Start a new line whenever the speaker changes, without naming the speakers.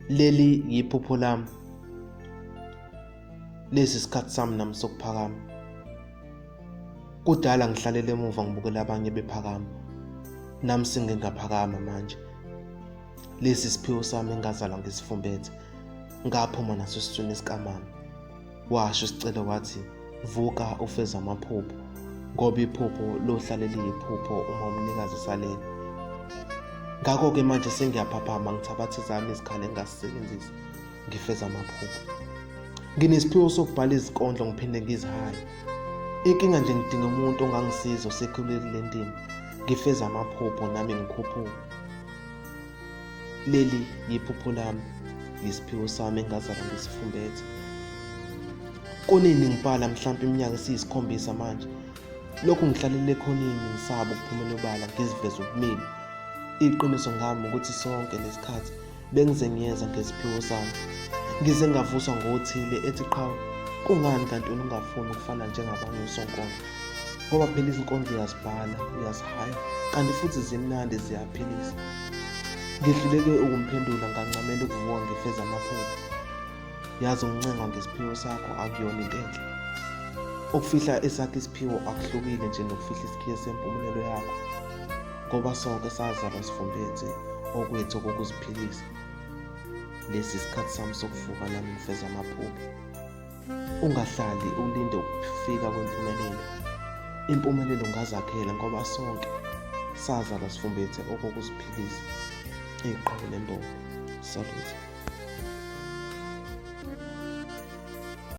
Leli yiphupho lami. Lesi isikhathi sami nami sokuphakama. Kudala ngihlalele emuva ngibukela abanye bephakama. Nami sengingaphakama manje. Lesi siphiwo sami engazalwa ngisifumbethe. Ngaphuma naso esiswini sikamama. Washo isicelo wathi vuka ufeze amaphupho ngoba iphupho lohlale liyiphupho uma umnikazi esalele. Ngakho-ke manje sengiyaphaphama ngithabatha ezami izikhali engasisebenzisa ngifeza amaphupho. Nginesiphiwo sokubhala izinkondlo ngiphinde ngizihaye. Inkinga nje ngidinga umuntu ongangisiza osekhulile kule ndima ngifeze amaphupho nami ngikhuphuke. Leli yiphupho lami, yisiphiwo sami engazalwa ngisifumbethe. Kunini ngibhala mhlampe iminyaka esiyisikhombisa manje. Lokhu ngihlalele ekhoneni ngisaba ukuphumela obala ngiziveze ubumina. Iqiniso ngami ukuthi sonke lesikhathi bengizenyeza ngesiphiwo sami. Ngize ngavuswa ngothile ethi qhawe, kungani kanti wena ungafuni ukufana njengabanye osonkondlo? Ngoba phela izinkondlo uyazibhala, uyazihaya, kanti futhi zimnandi ziyaphilisa. Ngihluleke ukumphendula ngancamela ukuvuka ngifeza amaphupho. Yazi ukuncengwa ngesiphiwo sakho akuyona into enhle. Ukufihla esakho isiphiwo akuhlukile nje nokufihla isikhiye sempumelelo yakho. Ngoba sonke sazalwa sifumbethe okwethu okokuziphilisa. Lesi isikhathi sami sokuvuka nami ngifeza amaphupho. Ungahlali ulinde ukufika kwempumelelo. Impumelelo ungazakhela ngoba sonke sazalwa sifumbethe okokuziphilisa. Iqhawe lembongi. Salute.